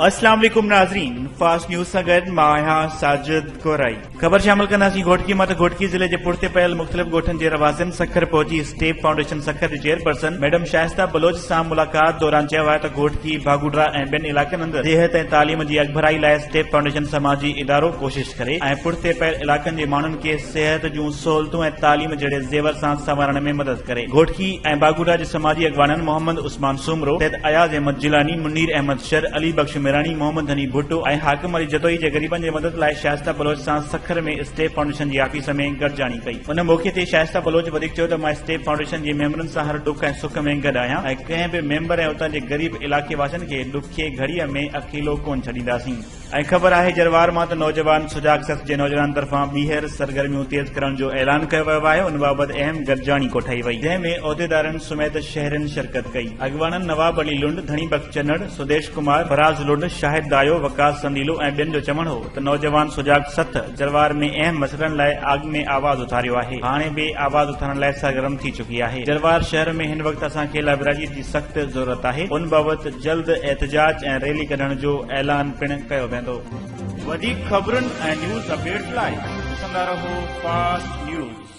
اسلام عليڪم ناظرين فاسٽ نيوز سان گڏ مان آهيان ساجد ڪورائي. خبر شامل ڪنداسين گهوٽڪي مان ته گهوٽڪي ضلعي جي پٺتي پيل مختلف ڳوٺن جي رهواسين سکر پهچي اسٽيپ فائونڊيشن سکر جي چيئرپرسن ميڊم شائسته بلوچ سان ملاقات دوران چيو آهي ته گهوٽڪي، ڀاڳوڊرا ۽ ٻين علائقن اندر صحت ۽ تعليم جي اڳڀرائي لاء اسٽيپ فائونڊيشن سماجي ادارو ڪوشش ڪري ۽ پٺتي پيل علائقن جي ماڻهن کي صحت جون سهولتون ۽ تعليم جهڙي زيور سان سنوارڻ ۾ مدد ڪري. گهوٽڪي ۽ باگوڊا جي سماجي اڳواڻن محمد عثمان سومرو، سيد اياز احمد جيلاني، منير احمد شر، علي بخش ميراڻي، محمد حنيف ڀٽو ۽ حاڪم علي جتوئي جي غريبن جي مدد لاء شائسته بلوچ سان سکر ۾ اسٽيپ فائونڊيشن جي آفيس ۾ گڏجاڻي ڪئي. ان موقعي تي شائسته بلوچ وڌيڪ چيو ته مان اسٽيپ فائونڊيشن جي ميمبرن سان هر ڏک ۽ سک ۾ گڏ آهيان ۽ ڪنهن به ميمبر ۽ اتان جي غريب علائقي واسين کي ڏکي گهڙيء ۾ اڪيلو ڪونه ڇڏينداسين. ۽ خبر آهي جروار مان ته نوجوان سجاڳ شخص جي نوجوانن طرفان ٻيهر سرگرميون تيز ڪرڻ جو اعلان ڪيو ويو آهي ان بابت اهم گڏجاڻي ڪوٺائي وئي جنهن ۾ عهديدارن سميت شهرين شرڪت ڪئي اڳواڻن نواب علي لنڊ، ڌڻي بخش چنڙ، سديش ڪمار، فراز لنڊ، شاهد دايو، وقاص سنديلو ۽ ٻين جو چوڻ هو ته نوجوان سجاڳ سٿ جروار ۾ اهم مسئلن لاء اڳ ۾ آواز اٿاريو آهي هاڻي به آواز اٿارڻ لاء سرگرم ٿي چڪي آهي جروار شهر ۾ هن وقت اسان کي لائبراري جي سخت ضرورت آهي ان بابت جلد احتجاج ۽ ريلي ڪڍڻ جو اعلان پڻ ڪيو ويندو. وڌيڪ خبرن ۽ نيوز اپڊيٽس لاء ڏسندا رهو فاسٽ نيوز.